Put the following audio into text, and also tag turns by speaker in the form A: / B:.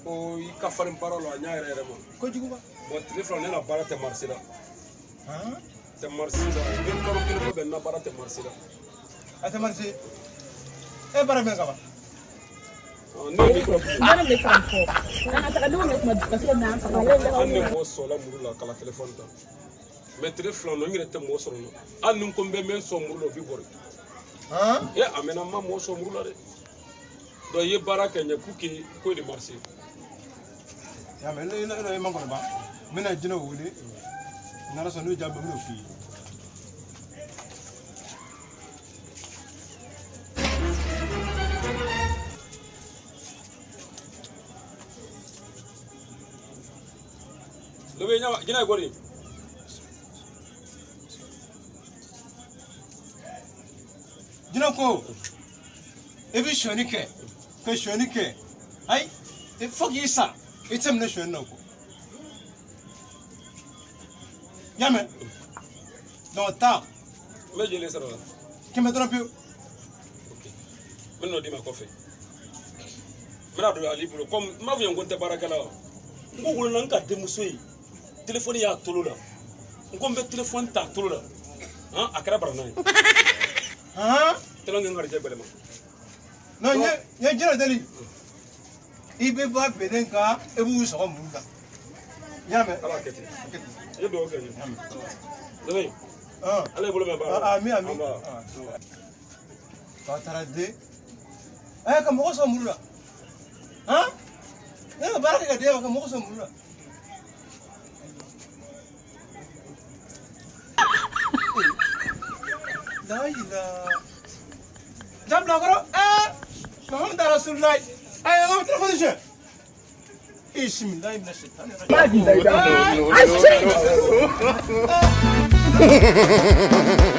A: Ko i ka farin baara la, a ɲa yɛrɛ yɛrɛ ma.
B: Kojugu ba.
A: Bon, tile 2 ne na baara tɛ marché la.
B: Han?
A: Tɛ marché la. I bɛ kalo kelen bɔ bɛn, n na baara tɛ marché la.
B: A tɛ marché. E baara jumɛn kama?
A: Ne ye micro bi.
C: Ne bɛ fɛ fɔ an ka taga denw bɛ kuma dusukasi bɛ n'an faga.
A: Hali ni mɔgɔ sɔrɔla muru la kala telefɔni ta. Mais tile 2 nɔ, n yɛrɛ tɛ mɔgɔ sɔrɔ nɔ. Hali ni n ko n bɛ n sɔn muru la, o b'i bɔri.
B: Han?
A: E, a mɛnna, n ma mɔgɔ sɔn muru la dɛ. Donc i ye baara kɛ n ye pour que ko de marché.
B: Ya mɛ, ne ma kɔnɔ ba. N bɛna jinɛw wele. N'Ala sɔnna, n'u jaabi, n bɛn'o f'i ye.
A: Lobe ɲama jinɛ ye kɔni.
B: Jinɛ ko i bɛ sonyani kɛ ka sonyani kɛ, ayi, fo k'i sa, i tɛ minɛ sonyani na ko. Y'a mɛn? Donc taa.
A: N bɛ jeli sara la.
B: 100 dɔrɔn pewu.
A: Ok, n bɛ n'o d'i ma kɔfɛ. N bɛna don ale bolo komi n b'a fɔ yen ko n tɛ baarakɛla wa. N ko wolola n ka denmuso ye, telefɔni y'a tolo la. N ko n bɛ telefɔni ta a tolo la, han, a kɛra barana ye.
B: Han?
A: Tɛlɛ kɛ n garijɛ gbɛlɛma.
B: Non, n ye jinɛ deli. I bɛ bɔ bɛlɛn kan, i b'u sɔgɔ muru la. Y'a mɛn?
A: Ala kɛ ten. I ye dugawu kɛ n ye. Lobe,
B: Han.
A: Ala ye bolo mɛn baara la.
B: Ami, ami.
A: An ba.
B: K'a taara den. Ɛ, ka mɔgɔ sɔgɔ muru la. Han? Ne ka baara kɛ ka d'e ma, ka mɔgɔ sɔgɔ muru la. La ilaha. Jabila kɔrɔ. Ɛɛ! Muhammadu Rasulullahi. Ayi, an ka telefɔni suɲɛ. Bisimilahi mina shaitani rajim.
C: A